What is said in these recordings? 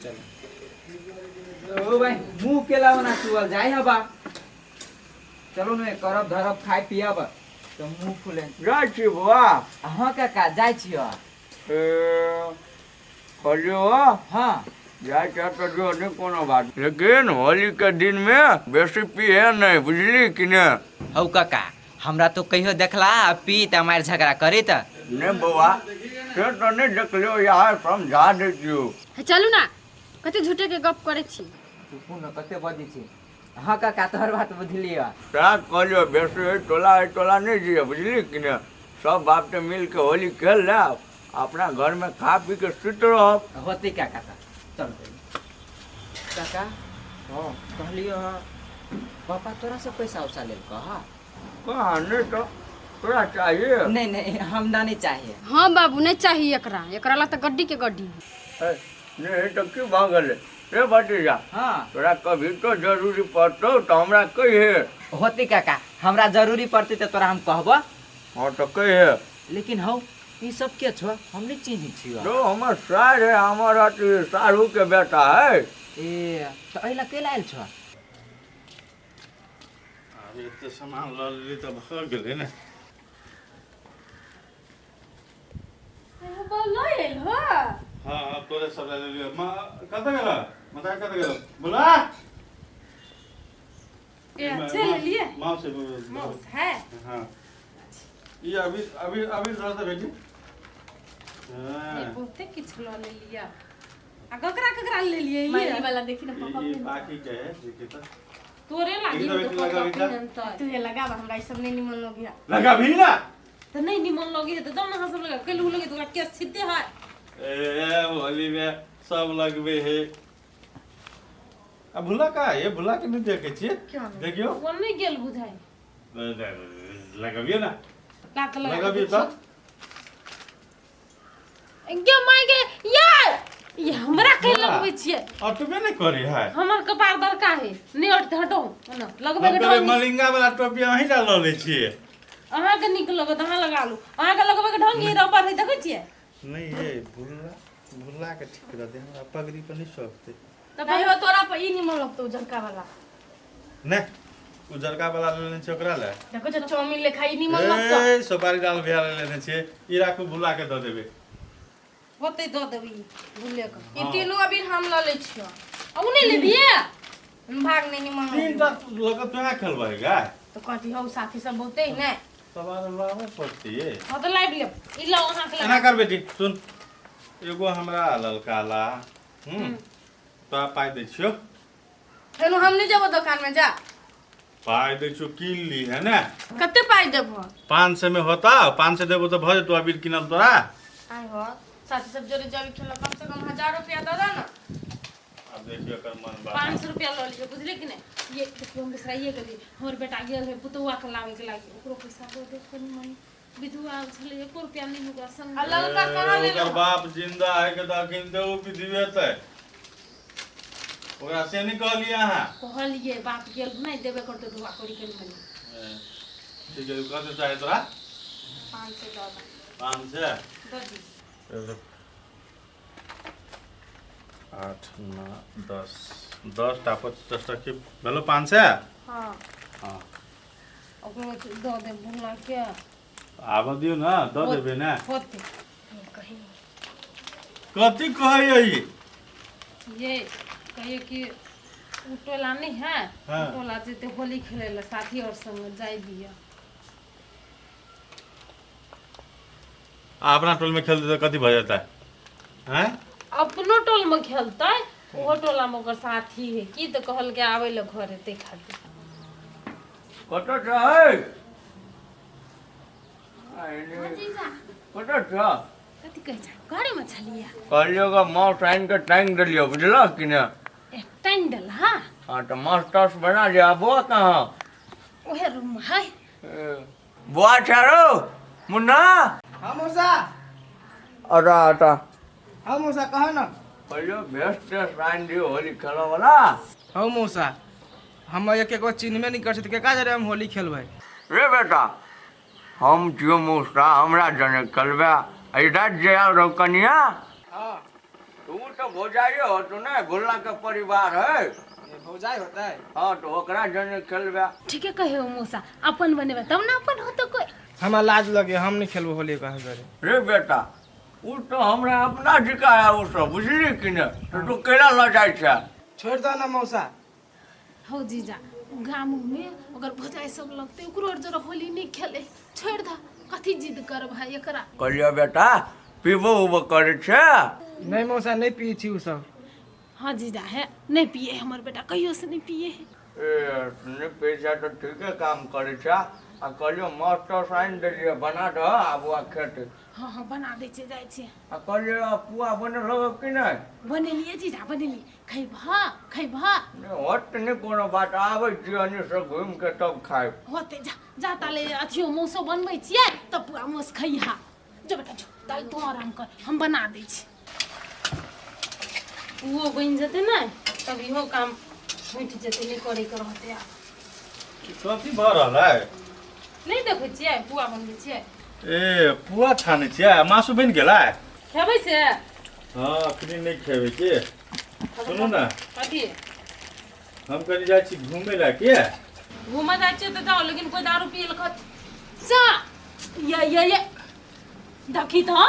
चलो ओ भाई मुंह केला बना चुअल जाय हबा। चलो ने करब धरब खाय पियब तो मुंह फूले। जाइ छी बौआ। हाँ काका जाइ छियो। ए, कहलियौ हाँ जाइ छ तऽ जो, नहि कोनो बात, लेकिन होली के दिन में बेसी पीहे नहीं, बुझली कि ने? हौ काका, हमरा तो कहियो देखला आ पी त मारि झगड़ा करी त? नहीं बौआ, से तऽ नहीं देखलियौ, यहाँ समझा दै छियौ। हे चलू ना, कते झूठे के गप करै छी। चुपू न, कते बजै छी। हाँ काका, तोहर बात बुझलियौ। सएह कहलियौ, बेसी एहि टोला एहि टोला नहि जइहे, बुझली कि ने? सब बाप के मिल के होली खेल लेब, अपना घर में खा पी के सुति रहब। होतै काका, तऽ चल काका। हाँ। कहलियौ हँ, पापा तोरा से पैसा उसा लेलकौ? हँ। कहाँ, नहीं तो तोरा चाहिए? नहीं नहीं, हमरा नहीं चाहिए। हाँ बाबू, नहीं चाहिए एकरा, एकरा ला तऽ गड्डी के गड्डी। है, नहीं तो की भऽ गेलै रे भतीजा? हाँ। तोरा कभी तो जरूरी पड़तौ तऽ हमरा कहिहे। होतै काका, हमरा जरूरी पड़तै तऽ तोरा हम कहबो। हाँ तऽ कहिहे। लेकिन हौ, ई सब के छो? हम नहीं चिन्है छियो। जो हमर सार है, हमर अथी साढ़ू के बेटा है। ए तऽ एहि ला कैला आयल छो? आब एते सामान लऽ लेली तऽ भऽ गेलै ने। लऽ एल हो? हाँ हाँ, तोरे सब लए लेलियो। माँ कतऽ गेल? माता कतऽ गेल? बोला। ए चल लिए। माँ से। मौस है। हाँ, ये अभी अभी अभी थोड़ा सा बेटी। हाँ। ए, बहुते किछु लऽ लेलियै आ ककरा ककरा लेलियै? ये वाला देखी ना पापा। ये बाकी के है, देखिए तो। तोरे लागी। एकदम तो लगा पापा बेटा। पहिनतै। तू ये लगाब, हमरा ई सब नहीं निमन लगिया। लगा भी ना। तऽ नहि निमन लगे है तऽ दम अहाँ सब लगा कैलू लगे, तोरा केस छिद्दे है। ए होली में सब लगबे है। आ भुला का ये भुला के नहीं देखे छिए, देखियो। ओ नहि गेल बुझाइ। लगबियो ना। लात लगा। लगबियो तो। गे माय गे यार, ये हमरा के लगबै छियै? अटबे नहीं करे है। हमर कपार बड़का है, नहि अटते, हटो ना लगबै के हम कहबै ढंग। मलिंगा वाला टोपी अहीं ला लऽ लै छियै। अहाँके नीक लगत, अहाँ लगा लू। अहाँके लगबै के ढंग ई रबर है, देखै छियै? नहीं, ये भुल्ला भुल्ला के ठीक रहतै, हमरा पगड़ी पर नहीं शोभतै। तऽ नहीं हो, तोरा पर ई निमन लगतौ, उजरका वाला। नहीं, उजरका वाला लेने छियै ओकरा ले। देखो जो चाउमीन लेखा ई निमन लगतौ। ए सुपारी डाल भैया ले लेने छियै, ई राखू, भुला के दऽ देबै। होतै, दऽ देबै ई भुले के। ई तीनू अबीर हम लऽ लै छियौ। आ उ नहि लेबियै? भाग, नहीं निमन तीन टा लऽ कऽ तोरा खेलबै गा? तो कथी हौ, साथी सब बहुते ही ने। सब आर लाबे पड़तियै। हँ तऽ लाबि लेब, ई लाउ अहाँके। एना लगा कर बेटी, सुन, एगो हमरा ललका ला। तोरा पाइ दै छियौ। फेनु हम नहीं जेबो दुकान में, जा। पाइ दै छियौ, कीन ली है ने। कते पाइ देबो? 500 में होता, 500 देबो तऽ भऽ जेतौ अबीर किनल तोरा। आइ हो, साथी सब जोरे जाबी खेलो, कम से कम 1000 रुपया दऽ दे ना। आब देखियौ एकर मन बात। 500 रुपया लऽ लियौ, बुझलियै कि नहि? ये देखियौ, हम बिसराइए गेलियै, हमर बेटा गेल है पुतौआ के लाबैके लागि, ओकरो पैसा दऽ देब कनि मनि। विधवा आयल छलै, एको रुपया नहि ओकरा संग। आ ललका कहाँ ओकर लेलहो? बाप जिंदा है के तऽ अखन तऽ ओ विधिवेतै ओकरा, से नहि कहलियै अहाँ? कहलियै, बाप गेल नहि देबे करतै धुआ करी कनि मनि। ठीक है, कते चाही तोरा? 500 दऽ दे। 500 दऽ दियौ। 8, 9, 10, 10 टा 25 टा की भेलो 500? हँ। हँ। ओकरो दऽ देब भुला के। आबऽ दियौ ने, दऽ देबै ने। होतै। कथी कहै ई? ये कहिए कि उ टोला नहीं है? हाँ। उ टोला जेते होली खेले ला साथी और संग, जाय दिया। आ अपना टोल में खेलते तऽ कथी भऽ जेतै हैं? अपनो टोल में खेलतै, ओहो टोला में ओकर साथी है की, तऽ कहलकै आबै ले घरे, ताहि खातिर। कतऽ छै? कतऽ छ? कथी कहै छै, घरे में छलियै। कहलियौ ग, माछ आनि कऽ टाँगि देलियौ, बुझलह कि ने? ए टाँगि देल? हाँ। हाँ तऽ माछ ताछ बना लिअ। बौआ कहाँ? ओहे रूम में है। ए, बौआ छै रौ मुन्ना? हाँ मौसा। अटा अटा। हाँ मौसा, कह ना। कहलियौ भेस तेस आनि दियौ होली खेलऽवला। हौ मौसा, हम एक एक चिन्हबे नहीं कर छी तऽ केका जरे हम होली खेलबै? रे बेटा, हम छियौ मौसा, हमरा जने खेलबै? एहि राति जे आयल रहौ कनिया। हाँ। तू तऽ भौजाइए होतो ने, भुल्ला के परिवार है। ए, भौजाई होता है। हाँ, तो ओकरा जने खेलबे। ठीके कहे हो मौसा, अपन बनेबे तब ना अपन होतो कोई। हमरा लाज लगे, हम नहीं खेलबो होली कहाँ करे। रे बेटा, उ तो हमरा अपना जिका है उ सब, बुझली कि ने? तो तू केना लऽ जाइ छै? छोड़ दो ना मौसा। हौ जीजा, गाम में अगर भौजाई सब लगते ओकरो और जरा होली नहीं खेले, छोड़ दा, कथी जिद कर भाई एकरा। कहलियो बेटा, पीबो उबो करै छै? नहीं मौसा, नहीं पिए छी उ सब। हाँ जीजा, है नहीं पिए हमर बेटा, कहियो से नहीं पिए है। ए, नहीं पिए छै तऽ ठीके काम करै छै। आ कहलियो मास्टर आनि देलियै, बना दह आब आ खेतै। हाँ हाँ, बना दै छियै, जाइ छियै। आ कहलियो पुआ बनल हो कि नहि? बनेलियै जीजा, बनेलियै। खैबह खैबह? नहि होत नहि कोनो बात, आबै छियै एन्ने से घुमि के तब खायब। होते, जा जा, ताले अथियो मौसो बनबै छियै तब पुआ मौस खैहा। जो बेटा जो, ताले तू आराम कर, हम बना दै छी। ओहो बनि जेतै ने तब इहो काम छूटि जेतै, नहि करैके रहतै आब। कथी भऽ रहल है? नहि देखै छियै, पुआ बनबै छियै। ए, पुआ छानै छियै? मासु बनि गेलै? खेबै से? हँ, अखनी नहि खेबै के। सुनू ने। कथी? हम कनि जाइ छी घूमै लए के। घूमऽ जाइ छियै तऽ जाउ, लेकिन कोइ दारू पिए लए कहत जा ये ये ये देखी तऽ।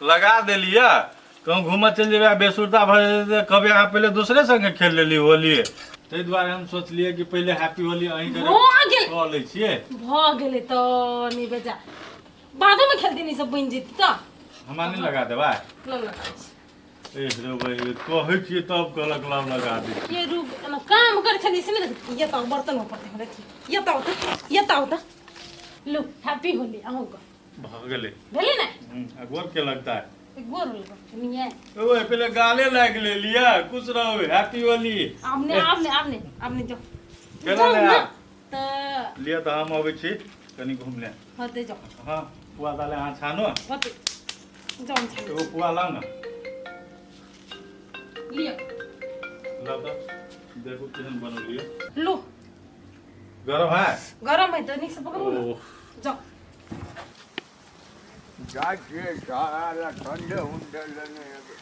लगा देलियै, कहूँ घूमऽ चलि जेबै आ बेसुरता भऽ जेतै तऽ कहबै अहाँ पहिले दोसरे संगे खेल लेली होली। ताहि दुआरे हम सोचलियै कि पहिले हैप्पी होली अहीं भऽ गेल। कऽ लै छियै। भऽ गेलै तऽ नहि बेजा, बादोमे खेलथिन ई सब, बनि जेतै तऽ। हमरा नहि लगा देबै? लग लगा दै छी। ए रे भाइ, कहै छियै तब कहलक लाउ लगा दे। ये रुक, एना काम करै छलियै से नहि देखै। ये तऽ बर्तन में पड़तै हमरा। देखी, ये तऽ औतै, ये तऽ औतै। लो, हैप्पी होली अहूँके। भऽ गेलै। भेलै ने? आ गोर के लगता है? गोर लगै। ओ पहिले गाले लागि लेलियै। खुश रहू, हैप्पी होली। आब ने, आब ने, आब ने, आब ने, जाओ। केना जाउ ने ने आब? तऽ लिअ तऽ हम अबै छी कनि घुमि ले। होतै, जाओ। हँ, पुआ दाले अहाँ छानो। होतै, जाओ, हम छानि। एगो पुआ लाउ ने। लिअ। लाउ तऽ देखू केहन बनौलियै। लो। गरम है? गरम है तऽ नीकसँ पकड़ू ने। ओ जाओ। जाइ छियै साला ठंडे उंडे लेने एबै।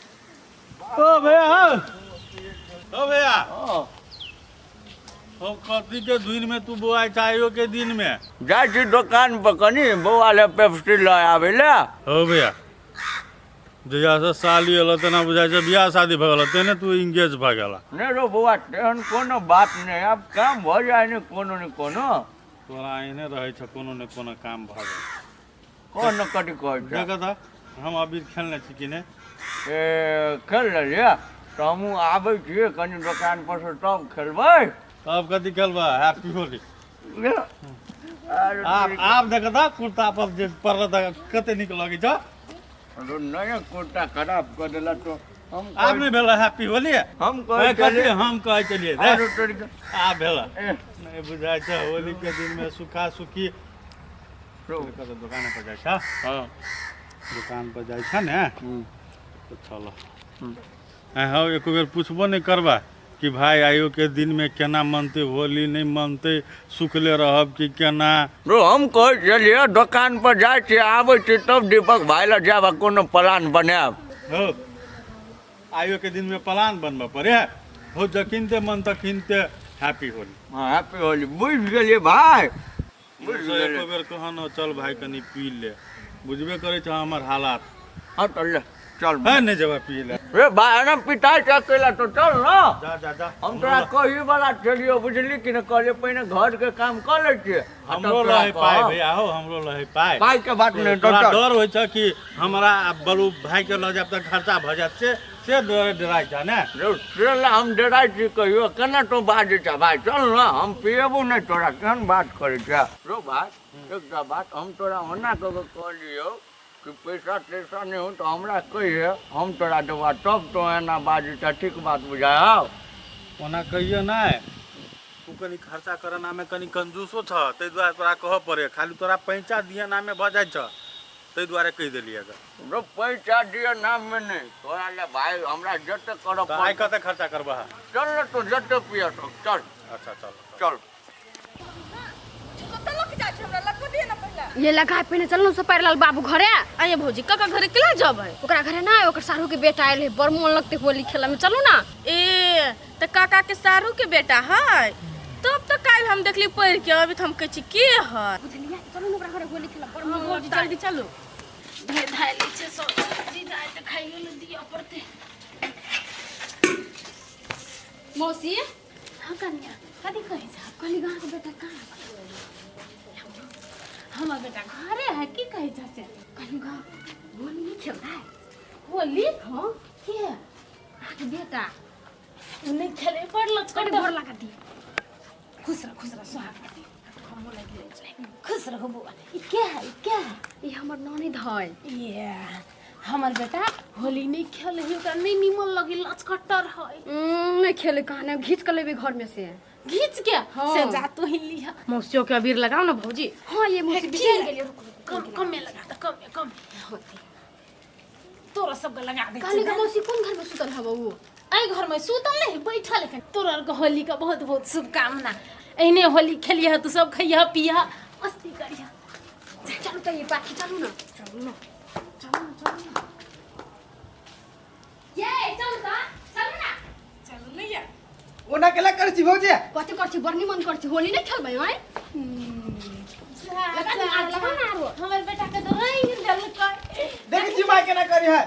ओ भैया, ओ भैया। हँ। हम कथी के धुन में तू बौआइ छ आइयो के दिन में? जाइ छी दोकान पर कनि बौआ ले पेप्सी लऽ आबै लए। हो भैया, जहिया से साली एल तेना बुझाइ छै बियाह शादी भऽ गेल, तेने तू इंगेज भऽ गेला। नहि रौ बौआ, तेहन कोनो बात नहि, आब काम भऽ जाइ ने कोनो ने कोनो। तोरा एहने रहै छ, कोनो ने कोनो काम भऽ गेल। कोन कथी कहै छै? देख तऽ हम अबीर खेलने छी कि नहि। ए, खेल लेलियै तऽ हमहूँ आबै छियै कनि दोकान पर से तब खेलबै। तब कथी खेलबै? हैप्पी होली। आर आब आब देख तऽ कुर्ता पर जे पड़ल तऽ कते नीक लगै छ। नया कुर्ता खराब कऽ देला तो हम। आब नहि भेल हैप्पी होली? हम कहै कथी छलियै। हम कहै छलियै रे। आरो तोरी के- आब भेल? ए, नहि बुझाइ छ होली के दिन में सूखा सुखी। रौ, कतऽ दोकान पर जाइ छ? हँ। दोकान पर जाइ छ ने तऽ चल। आँय हौ, एको बेर पुछबो नहि करबा कि भाय आइयो के दिन में केना मनतै होली, नहि मनतै, सुखले रहब कि केना? रौ, हम कहै छलियै दोकान पर जाइ छियै, आबै छियै तब दीपक भाय लग जायब आ कोनो प्लान बनायब। हौ, आइयो के दिन में प्लान बनबऽ पड़े है? हो, जखिनते मन तखिनते हैप्पी होली। हँ, हैप्पी होली, बुझि गेलियै भाय, बुझि गेलियै। एको बेर कहन चल भाय कनि पी ले, बुझबे करै छ हमर हालात। हँ तऽ ले चल। है, नहि जेबै पी ले। रे भाय, एना पिटाइ छै अकेला तो चल न। जा जा जा। हम तोरा कही वाला छलियौ, बुझली कि ने? कहलियै पहिने घर के काम कऽ लै छियै आ तब हमरो तोरा रहै पाइ। कहब। भैया हो, हमरो रहै पाइ। पाइ के बात नहि तो तोरा चल। डर होइ छ कि हमरा बलू भाय के लऽ जायब तऽ खर्चा भऽ जायत, से डर डराइ छ ने? रौ, से लए हम डराइ छी कहियो? केना तों बाजै छ भाय? चल न, हम पियेबो नहि तोरा, केहन बात करै छ रौ भाय? एकटा बात हम तोरा ओना कऽ कऽ कहलियौ कि पैसा तैसा नहि हो तऽ हमरा कहिहे, हम तोरा देबौ, तब तों एना बाजै छ, ठीक बात बुझायौ? ओना कहियो नहि, तू कनि खर्चा करऽ नामे कनि कंजूसो छ, ताहि दुआरे तोरा कहऽ पड़े। खाली तोरा पैंचा दिअ नामे भऽ जाइ छ, ताहि दुआरे कहि देलियै ग। रौ, पैसा दिअ नाममे नहि, तोरा लए भाय हमरा जते करऽ तऽ आइ पड़तौ। कते खर्चा करबह? चल ने, तू जते पियऽ सब, चल। अच्छा, चल। चल। कतऽ लऽ के जाइ छी? हमरा लगबऽ दिअ ने पहिले। ये लगा पहिने चलू से पैरलाल बाबू घरे। आये भौजी काका घरे केला जबै? ओकरा घरे ना ओकर साढ़ू के बेटा आयल है, बड़ मोन लगते होली खेले में, चलू ना। ए त काका के सारू के बेटा है, तब तो काल्हि हम देखली पढ़ के, अभी तो हम कहै छी के है। बुझलियै, चलू ना ओकरा घरे होली खेलब, बड़ मोन भौजी लगतै। जल्दी चलू। धे धाय लै छै सब सब्जी, जाय तऽ खाइयो लए दिअ पड़तै। मौसी। हाँ कन्या, कथी कहै छ? कहली गाँव के बेटा कहाँ? हमर बेटा घरे है, की कहै छ से? कहली गाँव होली नहीं खेल रहा है। होली? हाँ। के? अहाँके बेटा। ओ नहि खेले पड़ल। कनि गोर लगा दिए। खुश रह, खुश रह, सोहाग हमो लागि जाइ छै। खुश रहू बौआ। ई के है, ई के है? ई हमर ननद है। ये हमर बेटा होली नहीं खेले है, ओकरा नहीं नीमन लगी, लचकटर है। नहीं खेले कहाँ, घीच के लेबे घर में से। घीच के? हाँ। से जा तू ही लिहा। मौसियों के अबीर लगाओ ना भौजी। हाँ ये मौसी बिसरि गेलियै, रुकू रुकू। कम कम में लगा दे, कम में कम होते तोरा सबके लगा दे। कहली का मौसी कोन घर में सुतल हब उ? एहि घर में सुतल नहीं, बैठल है। तोरा आरके होली का बहुत बहुत शुभकामना। एहने होली खेलिह तू सब, खइह पियह, मस्ती करिह। चलू त ये पाखी, चलू ना, चलू ना, चलू ना, चलू ना। ये चलू त, चलू ना। चलू ना यार। ओना केला करै छी भौजी? कथी करै छी? बड़ निमन करै छी, होली नहीं खेलबै? आँय लगा दे, आर लगा ना आरो। हमर बेटा के तो रंग देलकै। देखै छी माय केना करी है।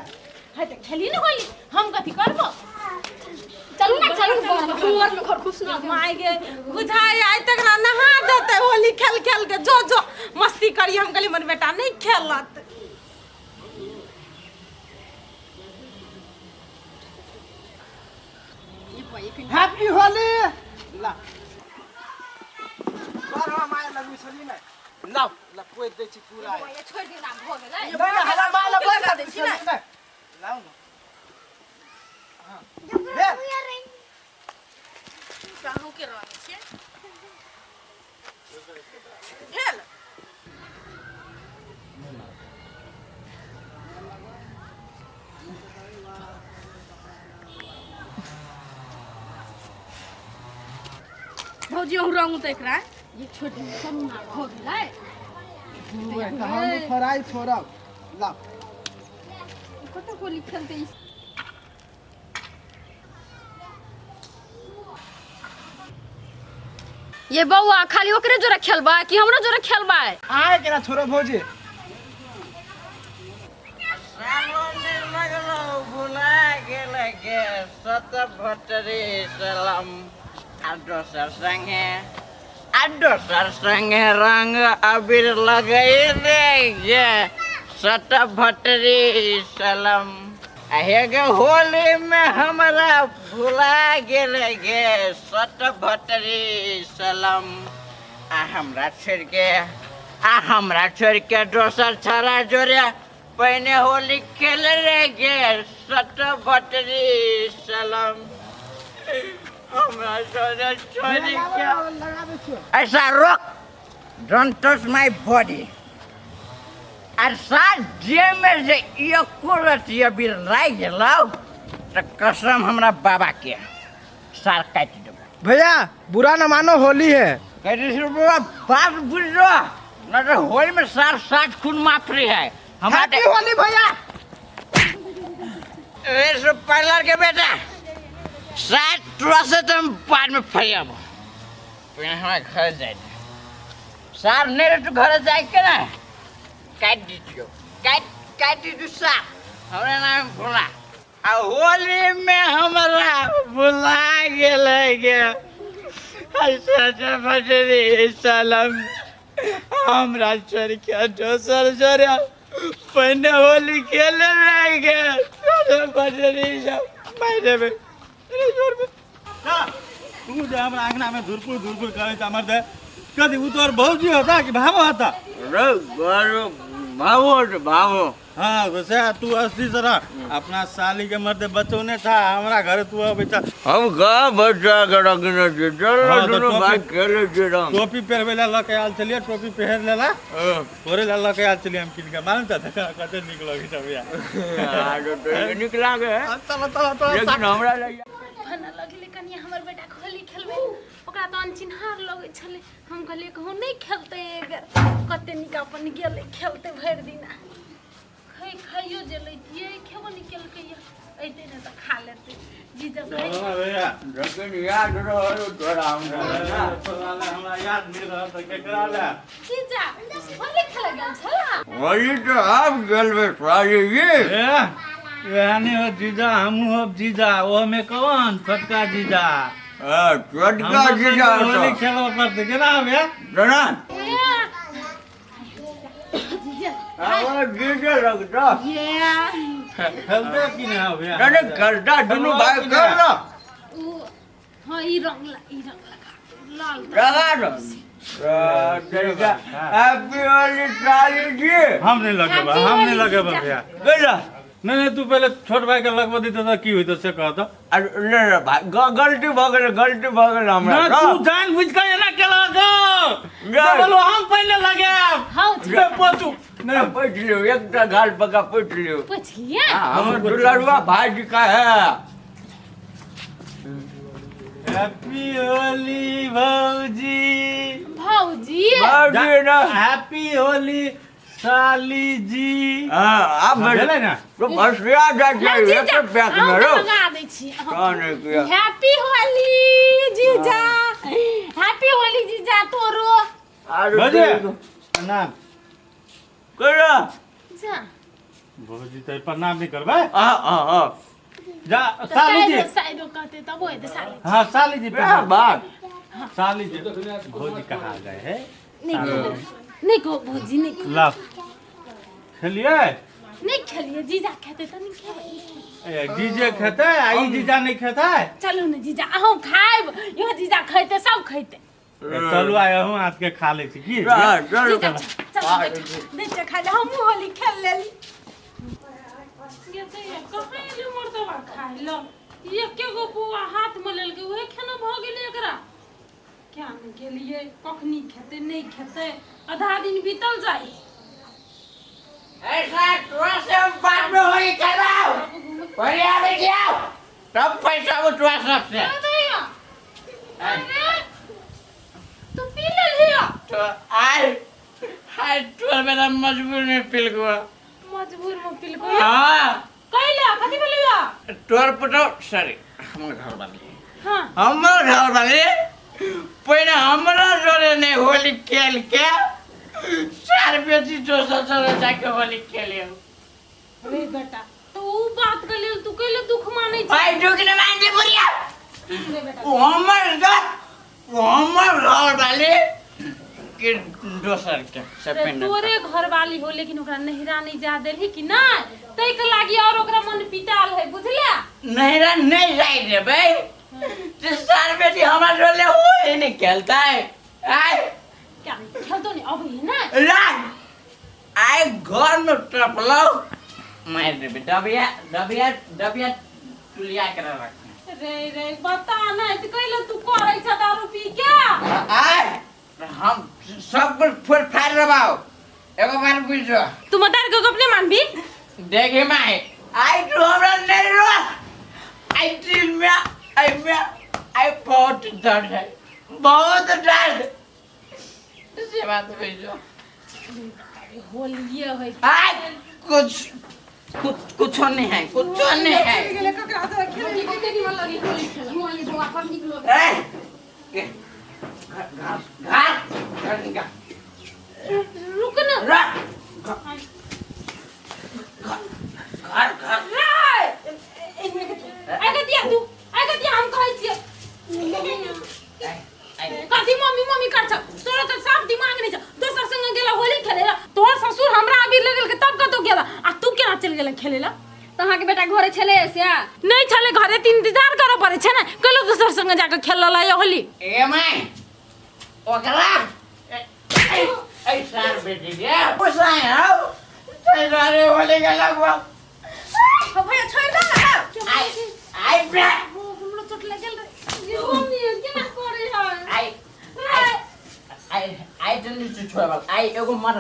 है तऽ खेली ने होली, हम कथी करबो? चलू ना, चलू घर में, घर खुश ना। माय गे, बुझाइ आइ तक ना नहा देतै होली खेल खेल के। जो जो मस्ती करी, हम कहली हमर बेटा नहीं खेलत। हैप्पी होली। ला बारह माय लगू छली ने, लाउ ला पोति दै छी पूरा। ये छोड़ि दियौ ना, भऽ गेलै। नहीं नहीं, हमरा माय लग लगा दै छी ने, लाउ ना। हाँ भेल। कहूँ के रंग छियै भेल। भौजी अहूँ रंग उतैक रहा। ये छोड़ि दियौ, चलू ना, भऽ गेलै। तऽ हम फराइ छोड़ब, लाउ। कतऽ होली खेलतै ई? ये बौआ खाली ओकरे जोरे खेलबै कि हमरो जोरे खेलबै? आय केना छोड़ब भौजी? लगलो भुला गेल गे सत भटरी सलम, आ दोसर संगे, आ दोसर संगे रंग अबीर लगैले गे सत भटरी सलम। आ हे गे होली में हमरा भुला गेल गे सत भटरी सलम, आ हमरा छोड़ के, आ हमरा छोड़ के दोसर छड़ा जोड़े पहिने होली खेल रे गे सत भटरी सलम। हमरा छोड़ छोड़ के लगाबै छियौ। ऐसा रोक, don't touch my body. आर सात जे में जे एको रति अबीर लागि गेलौ तऽ कसम हमरा बाबा के, सार काटि देबौ। भैया बुरा न मानो, होली है। कहै छै बाबा, बात बुझ लो न तऽ होली में सार सात खून माफ रही है हमरा। हैप्पी होली भैया। ए पार्लर के बेटा, सात तोरा से तऽ हम बाद में फरियाबो, पहिने हमरा घर जाय दे। सार नहि रह तू घर जाय के ना काटि दितियौ, काटि काटि दितियौ सार। हमरा नाम भोला, आ होली में हमरा भुला गेलै गे बजरी सलम, हमरा छोड़ के दोसर जोड़े पहिने होली खेले रह गे बजरी सब मारि देबै। अरे जोरमे तू जे हमरा अंगना में धुरपुर धुरपुर करे त हमर दे कथी? उ तोहर भौजी होता कि भावो होता? रे बरो भावो रे भावो। हाँ तो से तू अस्सी से रह, अपना साली के मर्दे बचौने था, हमरा घरे तू अबै छ। हम कहाँ बच्चा के रखने छी? चल। हाँ, तो दुनू भाई खेले छी रंग। टोपी पहिरबै ला लऽ के आयल छलियै, टोपी पहिर लेला, तोरे ला लऽ के आयल छलियै हम कीन के, मालूम छ? कते नीक लगै छ भैया। आरो तो नीक लागे है। चलो चलो चलो। लेकिन हमरा लग भना लगले कनिया हमर बेटा के होली खेलबै, ओकरा ओकरा तऽ अनचिन्हार लगै छलै। हम कहलियै कहूँ नहि खेलतै एहि बेर, कते नीक अपन गेलै खेलतै भरि दिना। खै खाइयो जे लैतियै, खेबो नहि केलकै। अइतै ने तऽ खा लेतै जीजा। चलो ना भैया। लेकिन याद रहल तोरा हमरा ना? तोरा ले हमरा याद नहीं रहल तऽ केकरा ले? जीजा, होली खेलै गेल छला? होली तो आब गेलबे साली जी। ए, वएह नहीं हो जीजा, हमहूँ होब जीजा, ओहोमे कौन छोटका जीजा। हाँ, छोटका हमरा जीजा। संगे होली तो खेलऽ पड़तै केना बे? जना जीजा। हाँ, जीजा लगता। ये खेलते कि नहीं हो भैया? नहीं करता, दुनू भाई कर ना। उ हाँ, ई रंग ला, ई रंग लगा लाल। लगा दो हैप्पी होली साली जी। हम नहीं लगेबा, हैप्पी हम नहीं होली लगेबा जीजा। भैया। बोला। नहीं नहीं, तू पहले छोट भाई के लगबा दी तऽ की होइत से कह तऽ। अरे नहीं नहीं भाई, गलती भऽ गेल, गलती भऽ गेल हमरा। ना, तू जान बुझ के एना केलक। नहीं। बोलो, हम पहले लगायब। हाँ। बे पोतू नहीं। पूछ लियौ, एकटा गाल पका पूछ लियौ। पुछलिए। हाँ, हमर दुलरुआ भाई जी का है। हैप्पी होली भौजी। भौजी। भाजी ना। हैप्पी होली साली जी। हाँ, आब भेलै ने? तो बसिया जाइ छै जीजा, एक पैक हम में तऽ रो लगा दै छी। कौन है किया? हैप्पी होली जीजा, हैप्पी होली जीजा तोरो। आरो। भौजी, प्रणाम। करा। जा। भौजी तऽ प्रणाम नहि करबै? हाँ हाँ हाँ। जा। तऽ साली जी। साइडो साइडो कहते तब होते साली। हाँ, साली जी। क्या प्रणाम। बात। साली जी, भौजी कहाँ गए है? नहीं कहो, नहीं कहो भौजी, नहीं कहो। लाओ, खेलिए। नहीं खेलिए जीजा, खेते तऽ नहीं खेबै। ए, जीजे खेतै आ ई जीजा नहि खेतै? चलू ने जीजा, अहूँ खायब, इहो जीजा खैते, सब खैते। ए, चलू, आइ अहूँ हाथ के खा लै छी की? हाँ, चलो। जीजा, चल चल, दै छै खाइ ले, हमहूँ होली खेल लेली। ये तऽ ये कहाँ एलै मर्दबा खाय ल? एके गो पुआ हाथ में लेलकै, उहे खेना भऽ गेलै एकरा। क्या नहि गेलियै, कखनी खेतै नहि खेतै, आधा दिन बीतल जाइ। ऐसा तोरा से हम बाद में होली कराओ, होली आवे जाओ तब पैसा उठवा सबसे। अरे अरे, तू पी लेलियो? तो आय हाय, तोर मेरा मजबूर में पिल गो। मजबूर में पिलको? हाँ। कैला, कथी भेलैया? तोर पुतो, सॉरी, हमर घर वाली। हाँ। हमर घर वाली पहिने हमरा जोरे नहीं होली खेल के चार बेटी दोसर जोरे जाके होली खेले। अरे बेटा, तो ऊ बात के लेल तू कैले दुख मानै छै? भाई, दुख ने मान दे बुढ़िया। रे बेटा, ओ हमर घर, ओ हमर घर वाली के दोसर के से रे, पहिने। तोरे घरवाली हो, लेकिन ओकरा नहिरा नहीं जा देलही कि नहीं, तै के लागी और ओकरा मन पिटाल है, बुझलिया? नैरा नहीं जाय देबै ते सार बेटी हमरा जोरे होली नहीं खेलता है आय। क्या खेलतो नहीं अबै है ना? राय आइ घर में टपलौ मारि देबै, डबिया डबिया डबिया तुलिया के रख। रे रे, बता नहीं त कैले तू करै छ दारू पी के? आय हम सब कुछ फोड़ फाड़ देबाउ, एगो बात बुझो। तू मदार के गप नहीं मानबी? देखे माय, आइ तू हमरा नहीं रो, आइ दिल में, आइ में आइ बहुत दर्द है, बहुत दर्द, से बात बुझो। होलिये है। आइ कुछ कुछ कुछो नहीं है, कुछो नहीं है। गेलै ककरा से खेलै? कते निमन लगी होली खेल हुआ, ये बौआ पर निक लगे। ए, घास घास घर निकाल। रुक ना। रख घर घर। आइ दिया तू, आइ दिया, हम कहै छियै। कथी मम्मी मम्मी कर छ? तोरा तऽ साफ दिमाग नहीं छ। दोसर संगे गेला होली खेले ला, तोहर ससुर हमरा अबीर लगेल के तब कतौ गेला आ तू केना चलि गेला खेले ला? तऽ अहाँके बेटा घरे छलै से? नहीं छले घरे, त इंतजार करऽ पड़ै छै ने, कलो दोसर संगे जाके खेल ला होली। ए my, ओकरा ए सार बेटी के पुसाय आओ ताहि होली के लगभग। भैया, छोड़ि दे ने। आई आई बे। हमरो चोट लगल रे। ये मम्मी केना करे है? आई आई आई जल्दी से छोड़, आई एगो मर।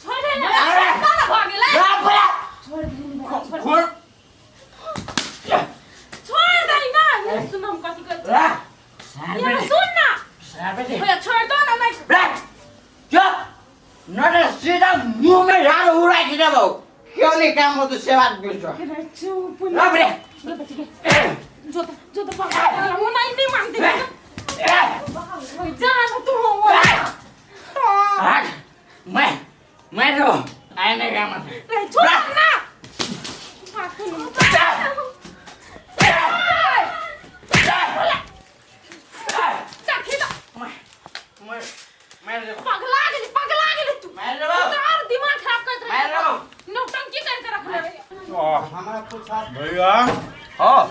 छोड़ दे ना। अरे। ना भऽ गेलै। बाप रे। छोड़ दे ना, छोड़। छोड़। छोड़ दे ना। ये सुन, हम कथी कहै छी। रा सार ये बेटी। सुन ना। बेटी भैया छोड़ दो ना नहीं बैठ चुप न त सीधा मुंह में झाड़ उड़ा के देबौ क्यों नहीं काम हो तो सेवा बिल्कुल अरे चुप ना बे गे बच्ची गे जो तो जो तो पागल वो नहीं नहीं मानते जा ना तू हो वो तो हट मैं मैं तो आए नहीं काम रे छोड़ ना पागल देखी तो मैं मैं पगला गेली पगला गेली तू मैं तू तो और दिमाग खराब करत रहे मैं नौटंकी करके रखले रहे भैया हाँ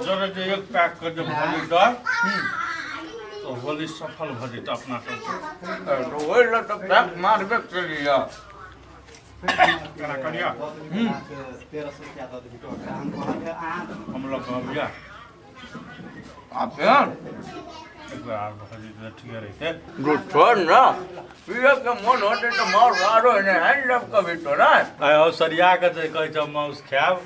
जरा जे एक पैक कर जे भऽ जेतै तऽ होली सफल भऽ जेतै अपना सबके तो वही ला तो पैक मारबे के लिए केना करिया हम लोग कहबिया आप यार एक बेर आर भऽ जेतै तऽ ठीके रहितै जो छोड़ ना पिए के मन होते तो मार मारो ने हैंड लव कभी तो ना आइ हो सरिया के जे कहै छै माउस खायब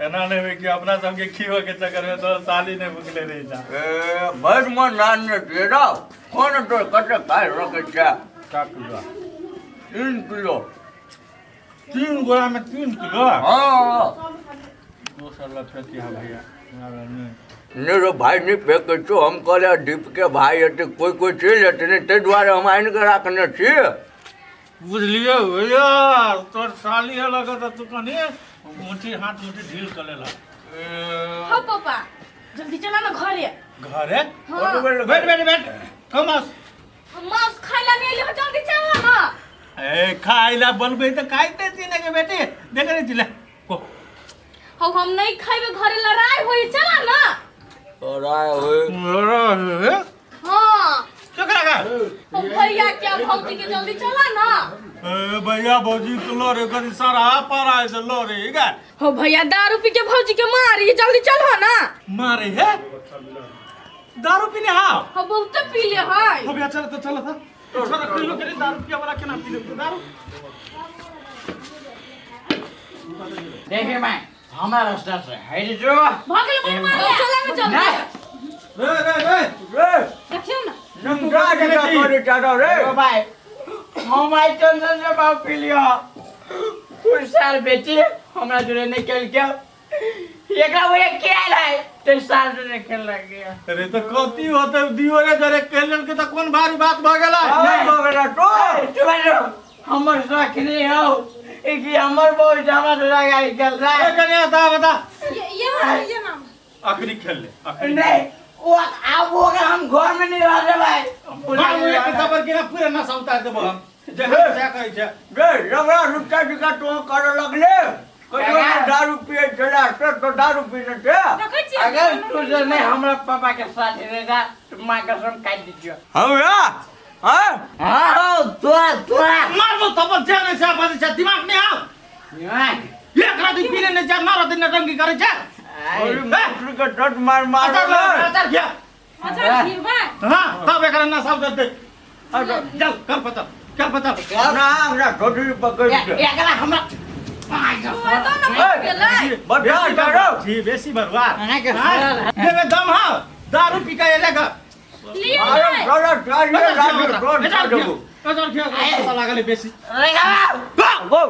एना नहि होइ कि अपना सबके खीबऽ के चक्कर में तोहर साली नहि भुखले रहि जा ए भरि मन नान ने दे कोन तो कते खाय रखे छै का किलो 3 किलो। 3 गोरा में 3 किलो? हाँ। दोसर लग फेंकी है भैया हमरा नहि। नहीं रो भाई, नहीं फेंके छो। हम कहले दीप के भाई हेतै, कोई कोई चलि हेतै ने, ताहि दुआरे हम आनि कऽ राखने छी। बुझलियै भैया, तोर साली है लगत तू कनी मुट्ठी हाथ मुट्ठी ढील कर लेला। हो पापा, जल्दी चला ना घरे। घरे? हाँ। बैठ बैठ बैठ कमस। मांस खाइ ला नहीं एलियो, जल्दी चला ना। ए, खाइ ला बनबै तऽ खाइते छी ने के बेटी, देख रे छी ले को। हो, हम नहीं खाइबे, घरे लड़ाई होई, चला ना। लड़ाई होई? हाँ। केकरा का? हो भैया क्या भौजी के, जल्दी चला ना। ए भैया भौजी के लड़े करी सारा पारा से लड़े गा। हो भैया दारू पी के भौजी के मारी, जल्दी चलो ना। मारे है? दारू पीने? हाँ। हो, बहुत पी ले है। हो भैया, चल तो चल था चल किलो करे दारू पिया वाला केना पी ले दारू। देखिए मैं हमारा रास्ता से हट जो। भऽ गेल बड़ मारले, चला ना जल्दी। रे रे रे। रे। देखियौ ना। नंगा जका करे चारो रे। ओ भाई, हम आई टेंशन से बाप पी लियो। कुछ साल बेटी हमरा जुड़े नहीं खेल के एकरा वजह के आयल है ते साल जुड़े खेल लग गया। अरे तो कथी होते दियो रे जरे खेल के तो कोन भारी बात भ गेलै? नहीं भऽ गेला तो। तुम्हारे हमर शौक नहीं हो कि हमर बहुत हमरा लगा खेल रहा ए है। कन्या, बता बता। ये ये ये नाम। अखनी खेल ले अखनी। नहीं, वो अब वो अगर हम घर में नहीं रह रहे भाई। बाबू एक तबर के ना पूरा नशा उतार देबो हम जे हम से कहै छै। रे रगड़ा रुपटा जका तो करे लगले, कहियो ने दारू पिए छला से तो दारू पीने छे। देखै छियै। अगर तू जो नहीं हमरा पापा के साथ रहेगा तो माँ कसम काट दीजिए। हमरा? हाँ। हाँ, तोरा तोरा। मारबो थप्पड़ जे नै छै बाजै छै, दिमाग नै आउ। एक राति पीने नै छै, नौ राति नटंकी करै छै। अरे मछली के डट मार मार। अचार ला, अचार खिया। अच्छा खिएबै? हाँ, तब एकरा नशा उतार दे। चल कर पता कर पता। ना, हमरा ढोढी पकड़ के। एकरा हमरा छोड़ दो ना, भऽ गेलै। बता डरो। जी बेसी बरबाद। अहाँके देवे दम हाँ दारू पी के एले घर। लिअ। अरे ने। साला चाहिए राजू रोड देबो। अचार खिया, नशा लागल है बेसी। गो।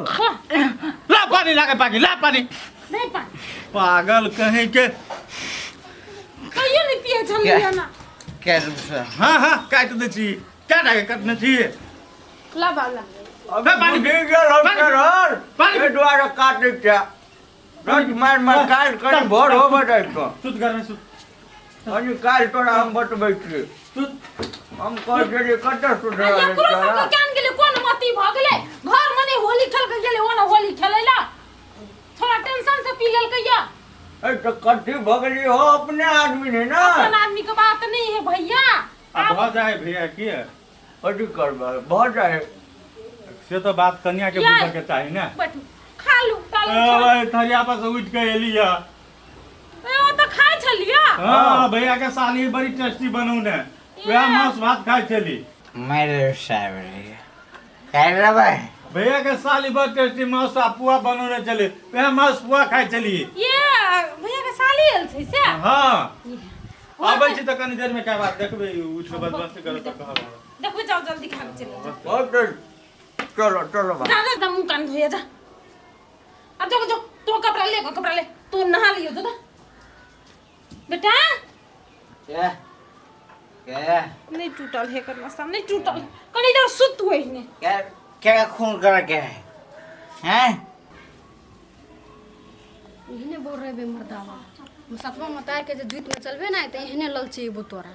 ला पानी लागे पाकी, ला पानी। नहीं पा। पागल कहीं के। कहियो नहि पिए छलियै ना। क्या रूप? हाँ हाँ, काटि दै छी, क्या टाके काटने छी? ला बाला। अबे पानी पानी गेल हम पानी रर पानी। ए दुआरे काट छै रट मार मार काल करी भोर होबे जाइ तो। सुत घर में सुत। अनि काल तोरा हम बतबै छी। सुत। हम कहै छलियै कतऽ आ सुधरल एकरो तोरा। सबके केहन गेलै, कोन मती भऽ गेलै? घर मे नहि होली खेल के गेलै, ओना होली खेलै ला थोड़ा टेंशन से पी लेलकै या। ए तऽ कथी भऽ गेली हो, अपने आदमी ने ना। अपन आदमी के बात नहीं है भैया। आ भऽ जाए भैया की। कथी करबै, भऽ जाइ। से तऽ बात कनिया के यार। बुझऽ के चाही ने। बैठू, खा लू तालू। ए भाई, थरिया पर से उठि के एली है। ए, ओ तऽ खाइ छलियै। हाँ, भैया के साली बड़ी टेस्टी बनौने, वएह मांस भात खाइ छली। मेरे साहब कह रहा भाई। भैया के साली बड़ टेस्टी मांस आ पुआ बनौने छली, वएह मांस पुआ खाइ छली। ये भैया के साली आयल छै से? हाँ। आबै छी तऽ कनी देर में क्या बात देखबै, उठि कऽ बदमाशी करत तऽ कहब हमरा। देखबै, जाओ जल्दी खा के चलि जाओ। बहुत चलो चलो भाई। जा जा जा, मुंह कान धोया जा। अब जाओ जाओ, तू कपड़ा ले, कपड़ा ले, तू नहा लियो जो बेटा। क्या क्या? नहीं टूटल है करना सामने नहीं टूटल, कनी इधर सुत हुए ने। क्या क्या खून कर के है हैं? एहने बोल रहे बे मर्दावा, सतवा मतार के जे जुइत में चलबे ना तऽ एहने ललचेबो तोरा।